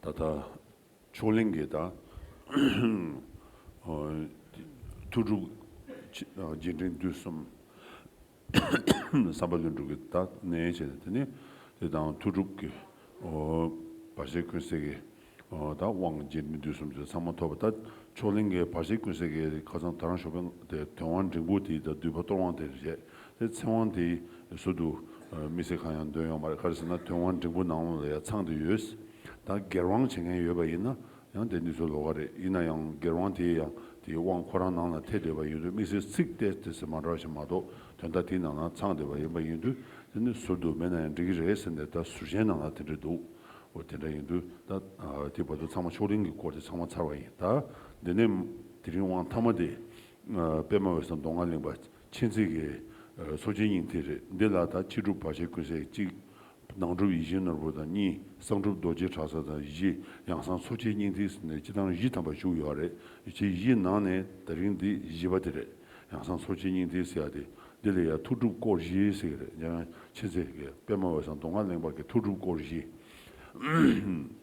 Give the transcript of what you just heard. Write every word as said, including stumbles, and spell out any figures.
ད་ལྟ་མཆོག་གླིང་གི་ད་ཐུགས་སྒྲུབ་རྗེས་དྲན་དུས་གསུམ། བསམ་པ་ལྷུན་གྲུབ་ཀྱི་ད་ནས་བྱས་ནས་དེ་ནས་དེ་དང་ཐུགས་སྒྲུབ་ཀྱི་བར་ཆད་ཀུན་སེལ་གྱི་ད་དབང་རྗེས་དྲན་དུས་གསུམ་དེ་ཚང་མ་ཐོབ་པ། ད་མཆོག་གླིང་གི་བར་ཆད་ཀུན་སེལ་གྱི་ཁ་སང་ད་རང་ཞོགས་པའི་དེ་དོན་དབང་འབྲིང་པོ་དེ་ད་འདུས་པ་གཏོར་དབང་དེ་རེད། དེ་ཚེ་དབང་དེ་ཟུར་དུ་དམིགས་བསལ་གང་ཡང་འདོན་ཡོད་མ་རེད། ག་རེ་ཟེར་ན་དོན་དབང་འབྲིང་པོ་ནང་ལོགས་ལ་ཡང་ཚང་དེ་ཡོད། ད་སྒེར་དབང་བྱེད་མཁན་ཡོད་པ་ཡིན་ན་ཡང་དེ་འདི་ཚོ་ལོགས་ཀ་རེད། ཡིན་ན་ཡང་སྒེར་དབང་དེ་ཡང་དེའི་དབང་ཁོ་རང་ནང་ལ་ཐེ་བསྡད་པ་ཡིན་དུས་དམིགས་བསལ་ཚིག་དེ་དེ་ཚོ་མ་འདྲ་བ་ཞིག་མ་གཏོགས་དོན་དག་དེའི་ནང་ན་ཚང་བསྡད་པ་ཡིན་པ་ཡིན་དུས་དེ་ནི་ཟུར་དུ་མེད་ན་ཡང་འགྲིག་གི་རེད་ཟེར་ནས་ད་ཟུར་ཆེན་ནང་ལ་དེ་འདྲ་འདུག་འོ་དེ་འདྲ་ཡིན་དུས་ད་དེ་བར་དུ་ཚང་མ་མཆོག་གླིང་གི་སྐོར་དེ་ཚང་མ་ཚར་བ་ཡིན། ད་འདི་ནས་དེ་རིང་དབང་ཐ་མ་དེ་པདྨ་འོད་གསལ་མདོ་སྔགས་གླིང་པ་མཁྱེན་བརྩེ་གི་ཚོགས་ཆེན་སྙིང་ཐིག་རེད། འདི་ལ་ད་ཕྱི་སྒྲུབ་བར་ཆད་ཀུན་སེལ་གཅིག་ནང་སྒྲུབ་ཡིད་བཞིན་ནོར་བུ་དང་གཉིས། གསང་སྒྲུབ་རྡོ་རྗེ་གྲགས་པ་དང་བཞི། ཡང་གསང་ཚོགས་ཆེན་སྙིང་ཐིག་ཟེར་ནས་སྤྱི་བཏང་བཞི་ཐམ་པ་བཞུགས་ཡོད་རེད། ཆེ་བཞི་ནང་ནས་དེ་རིང་འདི་བཞི་པ་དེ་རེད། ཡང་གསང་ཚོགས་ཆེན་སྙིང་ཐིག་ཟེར་ཡ་དེ་འདི་ལ་ཡ་ཐུགས་སྒྲུབ་སྐོར་བཞི་ཟེར་གི་རེད། ཡང་མཁྱེན་བརྩེ་གི་པདྨ་འོད་གསལ་མདོ་སྔགས་གླིང་པ་གི་ཐུགས་སྒྲུབ་སྐོར་བཞི།